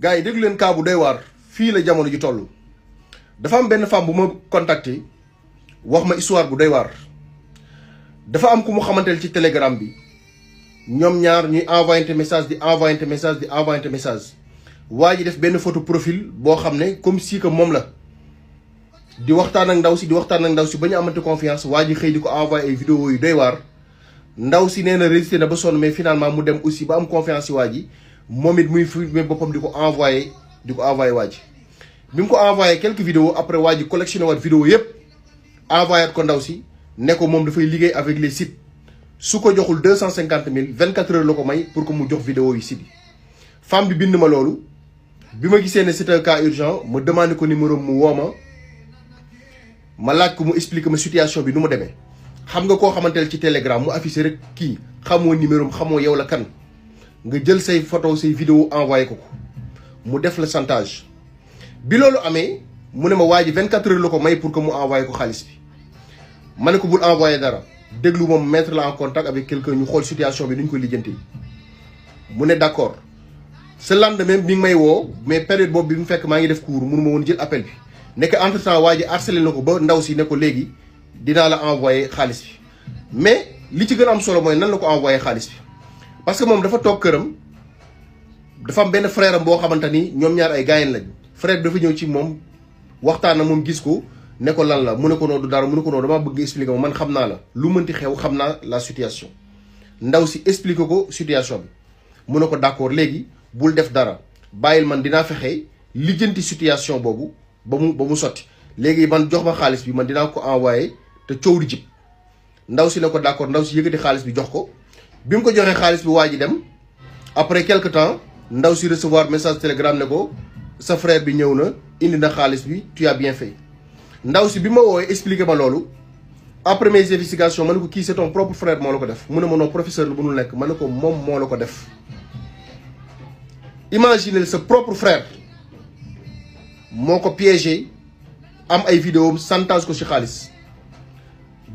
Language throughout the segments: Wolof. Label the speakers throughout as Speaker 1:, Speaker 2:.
Speaker 1: gars yi déglu leen cas bu doy waar fii la jamono ji toll dafa am benn femme bu ma contacté wax ma histoire bu doy waar dafa am ku mu xamanteel ci telegram bi ñoom ñaar ñuy envoyé message di envoyé message di envoyé message waa ji def benn photo profil boo xam ne comme si que moom la di waxtaan ak ndaw si ba ñu amante confiance waa ji xëy di ko envoyé ay vidéo yu doy waar ndaw si nee na résisté na ba sonn mais finalement mu dem aussi ba am confiance si waa ji moom it muy filmé boppam di ko envoyé waa ji bi mu ko envoyé quelques vidéos après waa ji collectionné waat vidéo yëpp envoyé ko ndaw si ne ko moom dafay liggéey avec les sites su ko joxul 250 000 24 heures la ko may pour que mu jox vidéo yi sites yi femme bi bind ma loolu bi ma gisee ne c'est un cas urgent ma demandé ko numéro mu woo ma laaj ko mu expliquer ma situation bi nu mu demee xam nga koo xamanteel ci telegram mu affiché rek kii xamoo numéro xamoo yow la kan nga jël say photo say vidéo envoyé ko mu def la chantage bi loolu amee mu ne ma waa ji 24 heures la ko may pour que mu envoyé ko xaalis bi ma ne ko bul envoyé dara déglu moom mettre la en contact avec quelqu'un ñu xool situation bi nu ñu ko lijjanti mu ne d'accord ce lendemain mi ngi may woo mais période boobu bi mu fekk maa ngi def cours mënu ma woon jël appel bi nekk entre temps waa ji harcelé na ko ba ndaw si ne ko léegi dinaa la envoyé xaalis bi mais li ci gën a am solo mooy nan la ko envoyé xaalis bi parce que moom dafa toog këram dafa am benn frère am boo xamante ni ñoom ñaar ay gaayen lañ frère bi dafa ñëw ci moom waxtaan na moom gis ko ne ko lan la mu ne ko noonu du dara mu ne ko noonu damaa bëgg expliquer ma man xam naa la lu mënti xew xam naa la situation ndaw si expliquer ko situation bi mu ne ko d'accord léegi bul def dara bàyyil man dinaa fexe lijjanti situation boobu ba mu sotti léegi man jox ma xaalis bi man dinaa ko envoyé te coow di jib ndaw si ne ko d'accord ndaw si yëkkati xaalis bi jox ko bi mu ko joxee xaalis bi waa ji dem après quelque temps ndaw si recevoir message telegram ne ko sa frère bi ñëw na indi na xaalis bi tu as bien fait ndaw si bi ma woowee expliqué ma loolu après mes investigations ma ne ko kii c'est ton propre frère moo la ko def mu ne ma non professeur lu mënul nekk ma ne ko moom moo la ko def imaginez sa propre frère moo ko piégé am ay vidéo chantage ko ci xaalis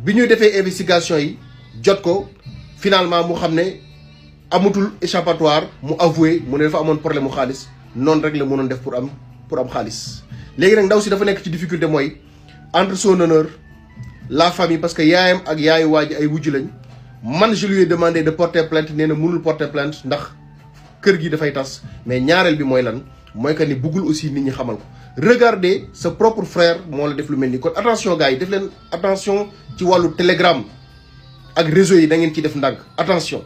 Speaker 1: bi ñuy defee investigation yi jot ko finalement mu xam ne amatul échappatoire mu avoué mu ne dafa amoon problème mu xaalis noonu rek la mënoon def pour am xaalis léegi nag ndaw si dafa nekk ci difficulté mooy entre son honneur la famille parce que yaayam ak yaayu waa ji ay wujj lañ man je lui ai demandé de porter plainte nee na mënul porter plainte ndax kër gi dafay tas mais ñaareel bi mooy lan mooy que ni buggul aussi nit ñi xamal ko regardez sa propre frère moo la def lu mel nii kon attention gars yi def leen attention ci wàllu telegram ak réseau yi da ngeen ci def ndànk attention